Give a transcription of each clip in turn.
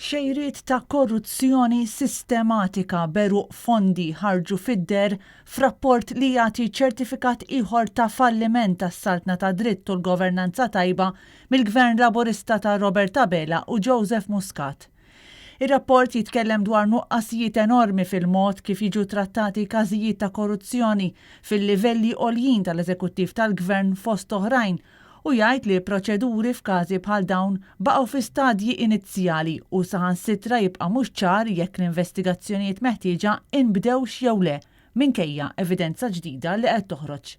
Xejriet ta' korruzzjoni sistematika b'għeruq fondi ħarġu fid-deher f'rapport li jagħti ċertifikat ieħor ta' falliment tas-saltna tad-dritt u l-governanza tajba mill-Gvern Laburista ta' Robert Abela u Joseph Muscat. Ir-rapport jitkellem dwar nuqqasijiet enormi fil-mod kif jiġu trattati każijiet ta' korruzzjoni fil-livelli għoljin tal-eżekuttiv tal-Gvern fost oħrajn u jgħid li proċeduri f'każi bħal dawn baqgħu fi stadji inizjali u saħansitra jibqa' mhux ċar jekk l-investigazzjonijiet meħtieġa inbdewx jew le minkejja evidenza ġdida li qed toħroġ.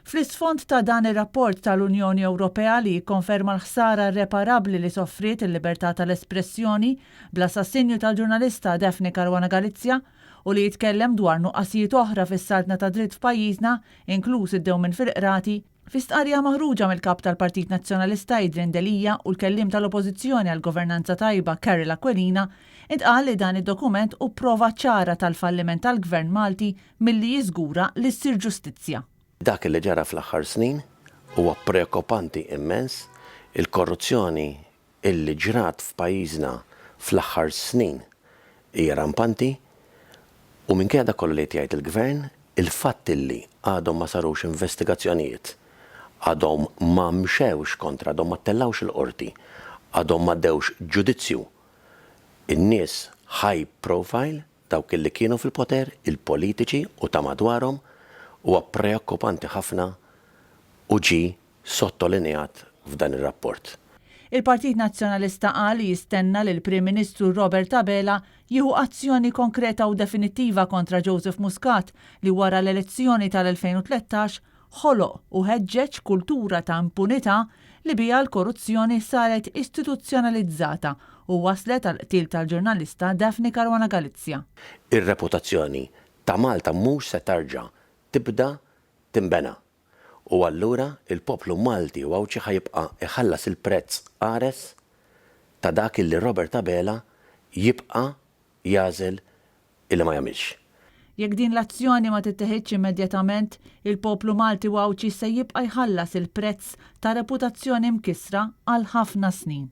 Fl-isfond ta' dan ir-rapport tal-Unjoni Ewropea li jikkonferma l-ħsara irreparabbli li soffriet il-libertà tal-espressjoni bl-assassinju tal-ġurnalista Daphne Caruana Galizia u li jitkellem dwar nuqqasijiet oħra fis-saltna tad-dritt f'pajjiżna inkluż id-dewmien fil-qrati, Fi stqarrija maħruġa mill-Kap tal-Partit Nazzjonalista Adrian Delia u l-Kelliem tal-Oppożizzjoni għall-Governanza Tajba Karol Aquilina, intqal li dan id-dokument hu prova ċara tal-falliment tal-Gvern Malti milli jiżgura li ssir ġustizzja. Dak li ġara fl-aħħar snin huwa preokkupanti immens, il-korruzzjoni illi ġrat f'pajjiżna fl-aħħar snin hija rampanti u minkejja dak kollu li qed jgħid il-Gvern, il-fatt illi għadhom ma sarux investigazzjonijiet, għadhom ma mxewx kontra, għadhom ma ttellgħux il-Qorti, għadhom ma għaddewx ġudizzju in-nies high profile, dawk illi kienu fil-poter, il-politiċi u ta' madwarhom, huwa preokkupanti ħafna u ġie sottolineat f'dan ir-rapport. Il-Partit Nazzjonalista qal li jistenna li l-Prim Ministru Robert Abela jieħu azzjoni konkreta u definittiva kontra Joseph Muscat li wara l-elezzjoni tal-2013 ħoloq u ħeġġeġ kultura ta' impunità li biha l-korruzzjoni saret istituzzjonalizzata u wasslet għall-qtil tal-ġurnalista Daphne Caruana Galizia. Ir-reputazzjoni ta' Malta mhux se tarġa' tibda tinbena U allura il-poplu Malti u Għawdxi ħa jibqa' jħallas il-prezz qares ta' dak illi Robert Abela jibqa' jagħżel illi ma jagħmilx. Jekk din l-azzjoni ma titteħidx immedjatament, il-poplu Malti u Għawdxi se jibqa' jħallas il-prezz ta' reputazzjoni mkissra għal ħafna snin.